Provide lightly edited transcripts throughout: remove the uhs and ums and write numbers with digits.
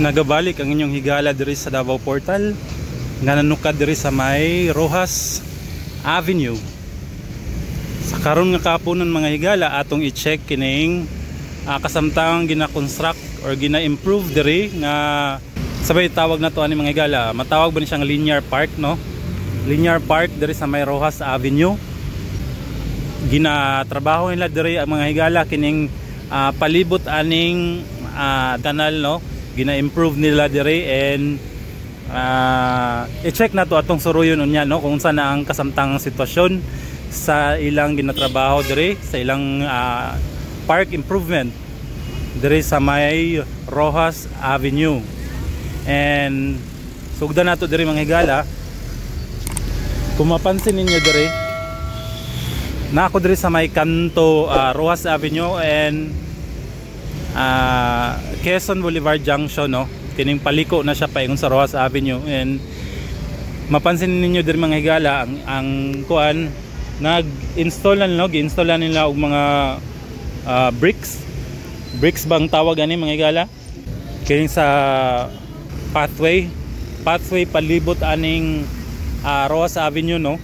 Nagabalik ang inyong higala diri sa Davao Portal nga nanukad diri sa may Roxas Avenue. Sa karon nga kapunon, mga higala, atong i-check kining kasamtang gina-construct or gina-improve diri nga sabay tawag na to ani, mga higala. Matawag ba ni siyang linear park, no? Linear park diri sa may Roxas Avenue. Ginatrabaho nila diri ang mga higala kining palibot aning kanal, no? Gina-improve nila diri and i-check na to, atong suruyon unya, no, kung unsa na ang kasamtang sitwasyon sa ilang ginatrabaho diri sa ilang park improvement diri sa may Roxas Avenue. And sugdan nato diri, mga higala. Kung mapansin ninyo diri na ako diri sa may kanto Roxas Avenue and Quezon Boulevard Junction, no? Kining paliko na siya paingon sa Roxas Avenue. And mapansin ninyo diri, mga higala, ang kuan nag-install na, no, gi-install na nila og mga bricks. Bricks bang tawag ani, mga higala? Kining sa pathway palibot aning Roxas Avenue, no?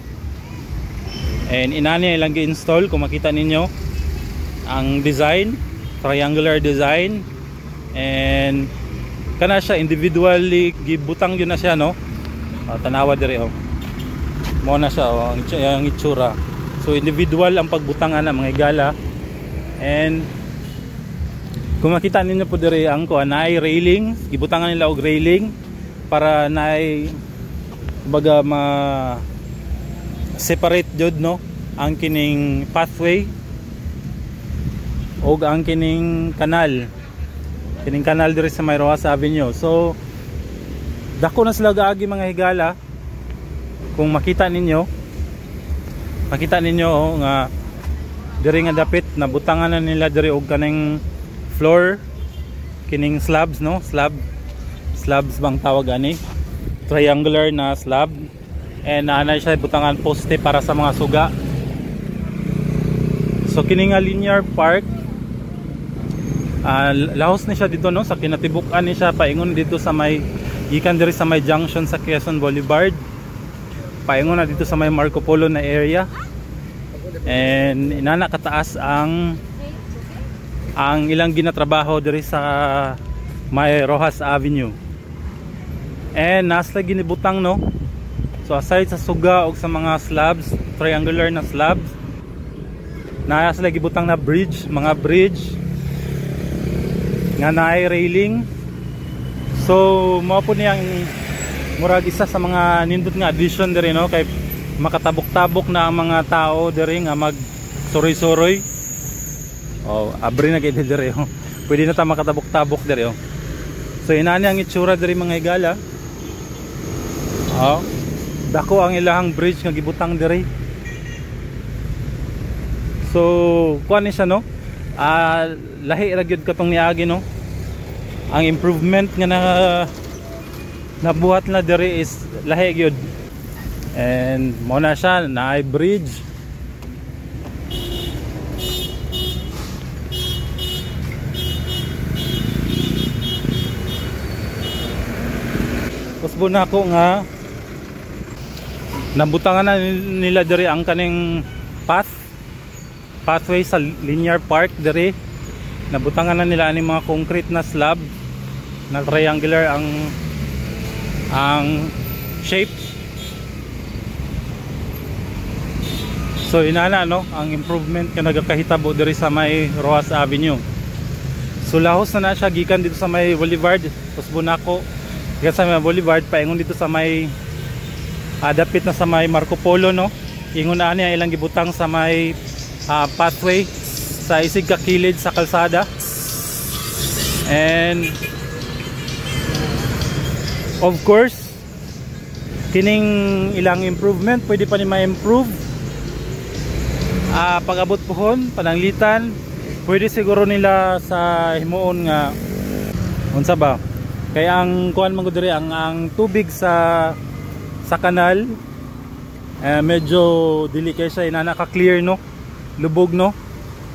And inani ilang gi-install. Kung makita ninyo ang design, triangular design, and kana siya individually gibutang yun na siya, no? Tanawa diri, oh, mo na siya, oh, ang itsura. So individual ang pagbutang ana, mga higala. And kung makita ninyo po diri ang kuan, naay railing, gibutangan nila og railing para naay baga ma separate jud, no, ang kining pathway og ang kining kanal diri sa may Roxas Avenue. So dako na sila gaagi, mga higala. Kung makita ninyo, oh, nga diri nga dapit nabutangan na nila diri og kaning floor, kining slabs, no? Slab, slabs bang tawag ani? Triangular na slab, and naa na siya butangan poste para sa mga suga. So kini nga linear park, lahos ni siya dito, no, sa kinatibuk-an ni siya paingon dito sa may gikan diri sa may junction sa Quezon Boulevard paingon na dito sa may Marco Polo na area. And inana kataas ang ilang ginatrabaho diri sa may Roxas Avenue. And nasa ginibutang, no? So aside sa suga og sa mga slabs, triangular na slabs, naa sila gibutang na bridge, mga bridge nga naay railing. So mao po niyang murag isa sa mga nindot nga addition diri, no, kay makatabok-tabok na ang mga tao diri nga mag suroy-suroy. Oh, abri na gid diri, oh. Pwede na ta makatabok-tabok diri, oh. So inani ang itsura diri, mga higala. Oh, dako ang ilahang bridge nga gibutang diri. So kuan ni siya, no? Lahi ra gyud katong niagi, no? Ang improvement nga na nabuhat na diri is lahi gyud. And mo na siya naay bridge. Usbo na ako nga nabutangan na nila diri ang kaning pathway sa linear park diri. Nabutangan na nila ani mga concrete na slab na triangular ang shape. So inana, no, ang improvement nga nagakahitabo diri sa may Roxas Avenue. So lahos na na siya gikan dito sa may Boulevard, usbo nako gikan sa may Boulevard paingon dito sa may dapit na sa may Marco Polo, no? Ingon na ani ang ilang gibutang sa may pathway sa isig kakilid sa kalsada. And of course, kining ilang improvement pwede pa ni ma-improve pag-abot pohon pananglitan. Pwede siguro nila sa himuon nga unsa ba kay ang kuan man gud diri, ang tubig sa kanal. Medyo dili kay siya inana ka clear, no, lubog, no.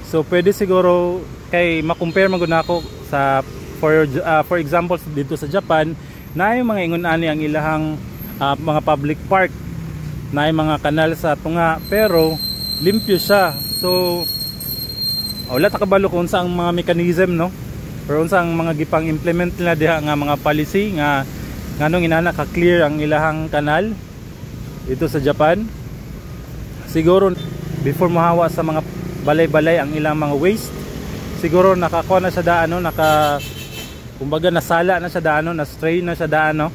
So pwede siguro kay ma-compare man gud nako sa for example dito sa Japan, naay mga ingon ani ang ilahang mga public park, naay mga kanal sa tunga pero limpyo siya. So wala ta kabalo kung unsa ang mga mechanism, no, pero unsa ang mga gipang implement nila diha nga mga policy nga nganong inana ka clear ang ilahang kanal dito sa Japan. Siguro before mohawa sa mga balay-balay ang ilang mga waste, siguro nakakuha na siya daan, no, naka kumbaga nasala na siya daan, no, na strain na siya daan, no.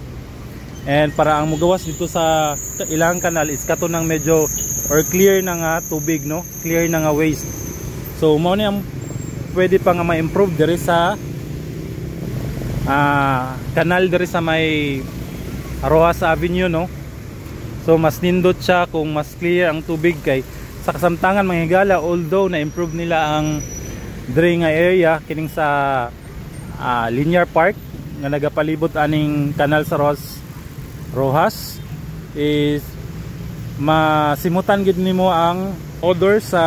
And para ang mugawas dito sa ilang kanal is kato ng medyo or clear na nga tubig, no, clear na nga waste. So mao ni ang pwede pa nga ma-improve diri sa kanal diri sa may Roxas Avenue, no. So mas nindot siya kung mas clear ang tubig kay sa kasamtangan mga higala, although na-improve nila ang diri nga area kining sa linear park nga nagapalibot aning kanal sa Roxas is masimutan gid nimo ang odor sa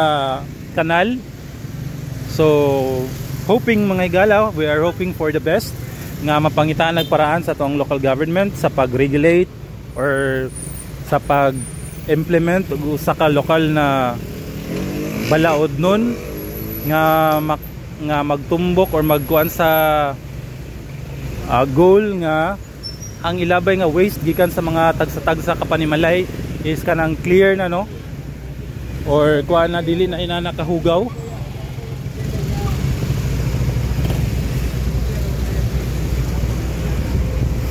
kanal. So hoping mga higala, we are hoping for the best nga mapangitaan nagparaan sa atong local government sa pag-regulate or sa pag-implement og usa ka lokal na balaod nun nga nga magtumbok or magkuan sa goal nga ang ilabay nga waste gikan sa mga tagsa-tagsa ka panimalay is kanang clear na, no, or kuan na dili na inana kahugaw.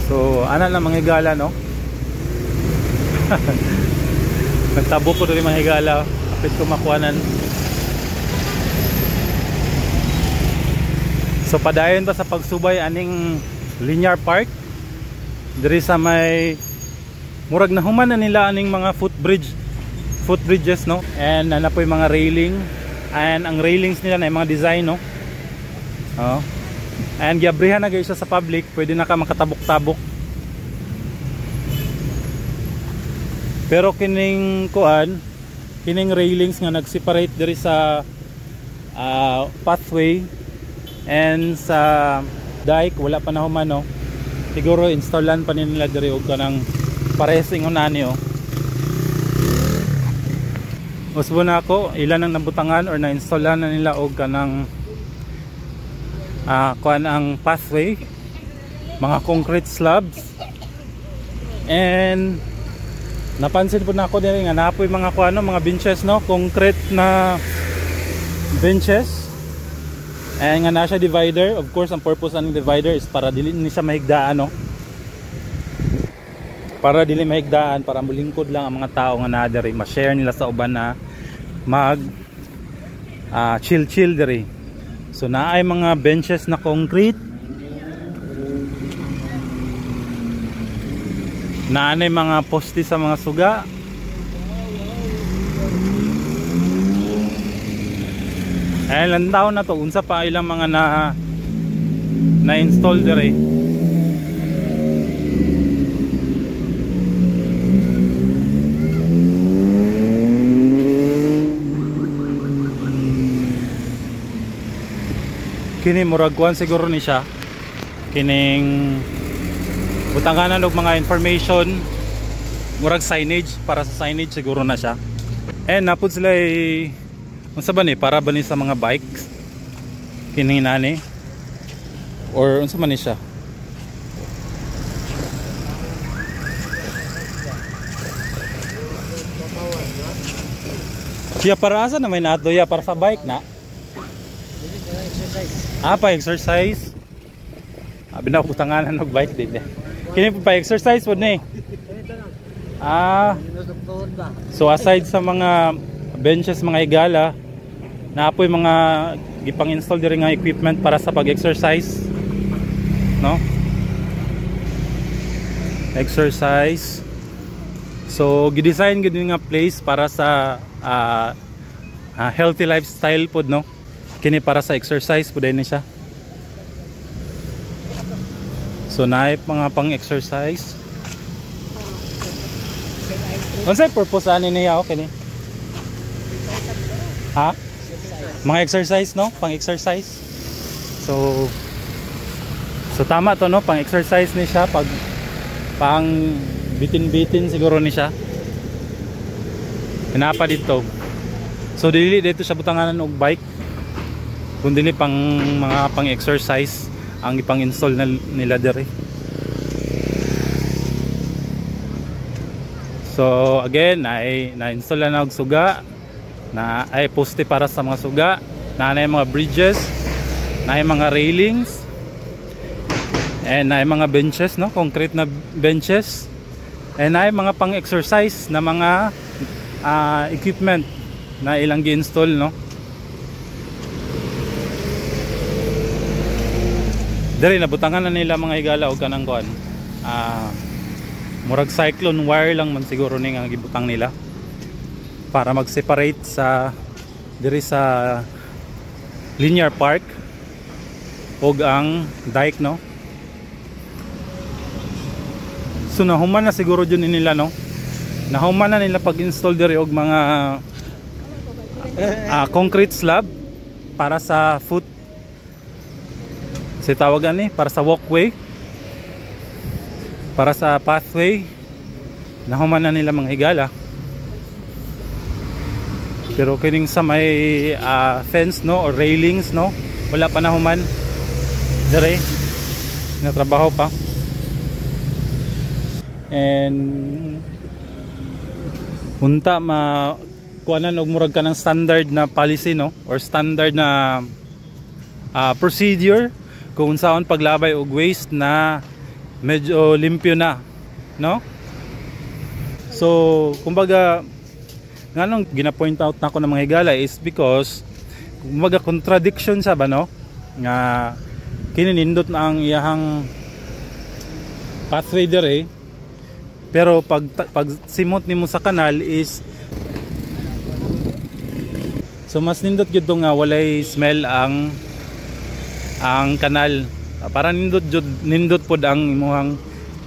So ana na mga higala, no. Nagtabo ko diri mga higala, kapit ko makuanan. So padayon ta sa pagsubay aning linear park diri sa may murag nahuman na nila aning mga footbridges, no. And ana po yung mga railing, and ang railings nila na yung mga design, no. Oh. And giabrihan na gyud siya sa public, pwede na ka makatabok-tabok. Pero kining kuan, kining railings nga nag-separate diri sa pathway and sa dike, wala pa na human, no. Siguro installan pa nila diri og kanang parehas ingon ani, oh. Usbo na ako ilan ang nabutangan or na-installan na nila og kanang kuan ang pathway, mga concrete slabs. And napansin po na ako din nga napoy mga kuano, mga benches, no, concrete na benches. And nga na siya divider. Of course, ang purpose ng divider is para dili ni siya mahigdaan, no, para dili mahigdaan, para mulingkod lang ang mga tao nga naa diri, ma-share nila sa uban na mag chill chill diri. So naay mga benches na concrete, naanay mga poste sa mga suga. Ay lantaw na to unsa pa ilang mga na na-install diri. Kini murag kuan siguro ni siya, kining butanganan og mga information, murag signage, para sa signage siguro na siya. And napud sila unsa ba ni, para ba ni sa mga bikes kining nani or unsa man ni siya? Siya para asa na may nato ya, para sa bike na. Ah, pa exercise. Abi na ko tanganan og bike din. Kini pa exercise pod ni. Ah. So aside sa mga benches mga higala, naapoy mga gipang-install diri nga equipment para sa pag-exercise, no? Exercise. So gi-design gid nga place para sa healthy lifestyle pod, no? Kini para sa exercise pod ni siya. So naay mga pang-exercise. Unsay purpose ani niya, okay ni? Ha? Mga exercise, no? Pang exercise. So tama to, no? Pang exercise ni siya, pag pang bitin-bitin siguro ni siya. Pinapa dito. So dili dito siya butanganan og bike. Kun dili pang mga pang exercise ang ipang-install na nila diri. So again, ay na-install na og suga, na ay poste para sa mga suga, na ay mga bridges, na ay mga railings, and na ay mga benches, no, concrete na benches, and na ay mga pang-exercise na mga equipment na ilang gi-install, no. Diri nabutangan na nila mga higala og kanang kuan. Murag cyclone wire lang man siguro ning ang gibutang nila para mag-separate sa diri sa linear park og ang dike, no. So nahuman na siguro jud nila, no. Nahuman na nila pag-install diri og mga concrete slab para sa foot, si tawagan ni, para sa walkway, para sa pathway. Nahuman na nila mga higala. Pero kining sa may fence, no, or railings, no, wala pa nahuman dire, natrabaho pa. And unta ma kuanan og murag ka ng standard na policy, no, or standard na procedure kung unsaon paglabay og waste na medyo limpyo na, no. So kumbaga nganong gina-point out nako ng mga higala is because kumbaga contradiction sa ba, no, nga kininindot na ang iyahang pathway dire, pero pag simot nimo sa kanal is so mas nindot gyud nga walay smell ang kanal. Para nindot jud, nindot pod ang imuhang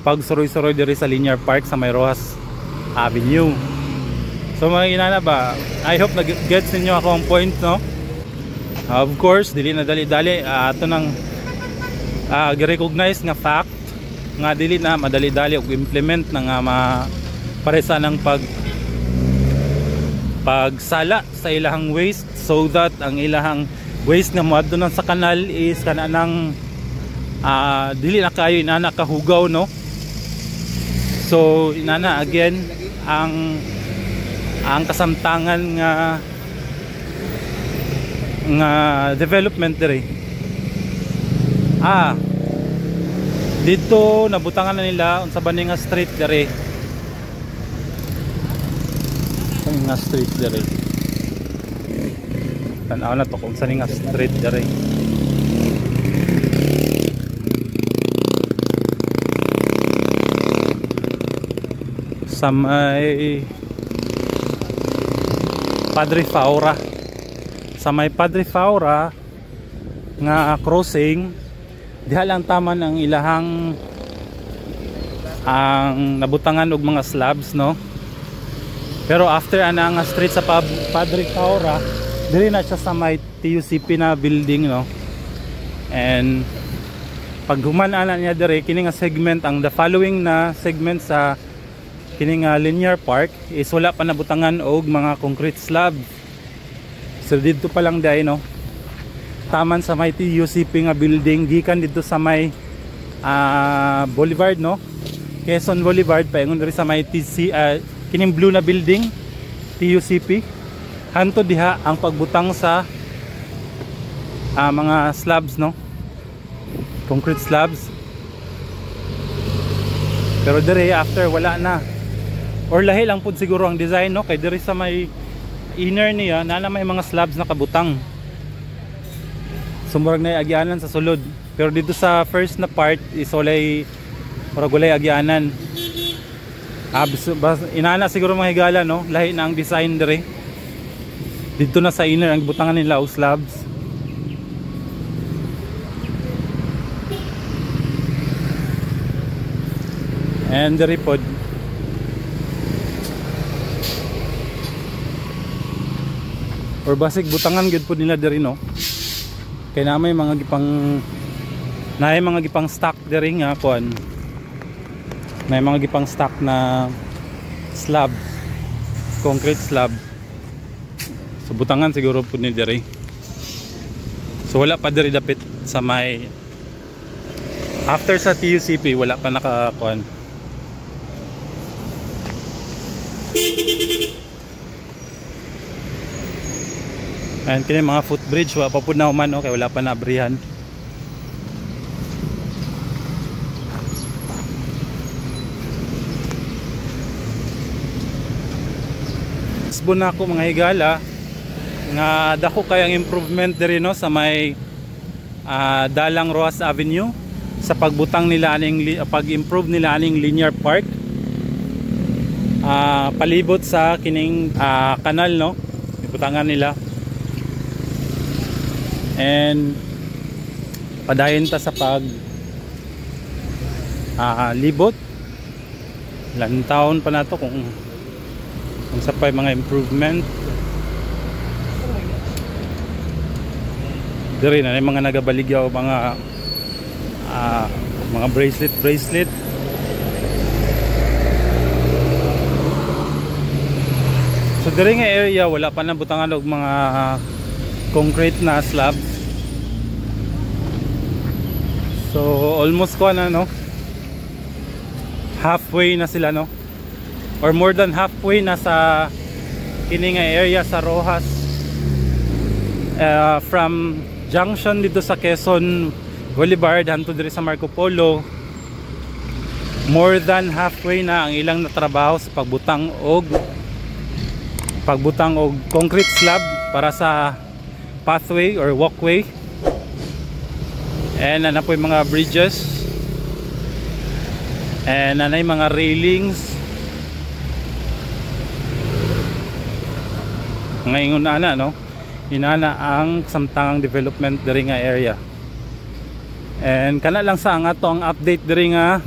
pagsuroy-suroy diri sa linear park sa may Roxas Avenue. So mga inana ba, I hope na gets ninyo ako ang point, no. Of course dili na dali-dali, ato nang gi-recognize nga fact nga dili na madali-dali og implement na nga paresa ng pagsala sa ilahang waste, so that ang ilahang waste nga moadto nang sa kanal is kana nang dili na kayo inana kahugaw, no. So inana again ang kasamtangan nga development diri. Dito nabutangan na nila unsa ba ni nga street diri. Nga street diri. Tan-aw na to kung saan nga street diri. Sa may Padre Faura. Sa may Padre Faura nga crossing, diha lang taman ang ilahang ang nabutangan og mga slabs, no. Pero after ana nga street sa Padre Faura, diri na siya sa may TUCP na building, no. And pag human ana niya diri, kini nga segment, ang the following na segment sa kini nga linear park is wala pa nabutangan og mga concrete slab. So didto pa lang dai, no, taman sa may TUCP nga building, gikan didto sa may Boulevard, no, Quezon Boulevard, paingon diri sa may TC, kining blue na building TUCP, hanto diha ang pagbutang sa mga slabs, no, concrete slabs. Pero dire after wala na, or lahi lang pud siguro ang design, no, kay dire sa may inner niya na may mga slabs na kabutang. So murag na agyanan sa sulod, pero dito sa first na part is walay, murag walay agyanan. Inana siguro mga higala, no, lahi na ang design dire. Dito na sa inner ang butangan nila og slabs. And diri pod Or basig butangan gyud pud nila diri, no? Kay na may mga gipang naay mga gipang stock diri nga kuan. May mga gipang stock na slab, concrete slab. So butangan siguro pud ni diri. So wala pa diri dapit sa may after sa TUCP, wala pa naka kuan. Ayan, kini mga footbridge, wala pa pud na human, okay, wala pa naabrihan. Isbo na ako, mga higala, nga dako kayang improvement diri, no, sa may Dalang Roxas Avenue sa pagbutang nila aning pag-improve nila aning linear park palibot sa kining kanal, no, ibutangan nila. And padayon ta sa pag libot, lantawon pa nato kung sa pa mga improvement diri na mga nagabaligya o mga mga bracelet. So diri nga area wala pa na butangan og mga concrete na slabs. So almost ko na, no, halfway na sila, no, or more than halfway na sa kini nga area sa Roxas, from junction dito sa Quezon Boulevard hanto diri sa Marco Polo. More than halfway na ang ilang natrabaho sa pagbutang og concrete slab para sa pathway or walkway. And ana po yung mga bridges, and ana yung mga railings. Ngayon ana, no, inana ang samtangang development diri nga area. And kana lang sa ang ato ang update diri nga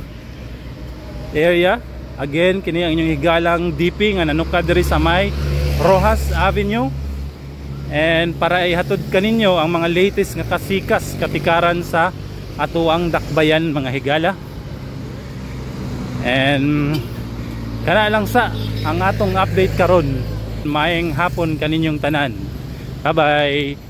area. Again, kini ang inyong higalang DP nga nanuka diri sa may Roxas Avenue. And para ihatod kaninyo ang mga latest nga kasikas katikaran sa atoang dakbayan, mga higala. And kana lang sa ang atong update karon. Maayong hapon kaninyong tanan. Bye bye.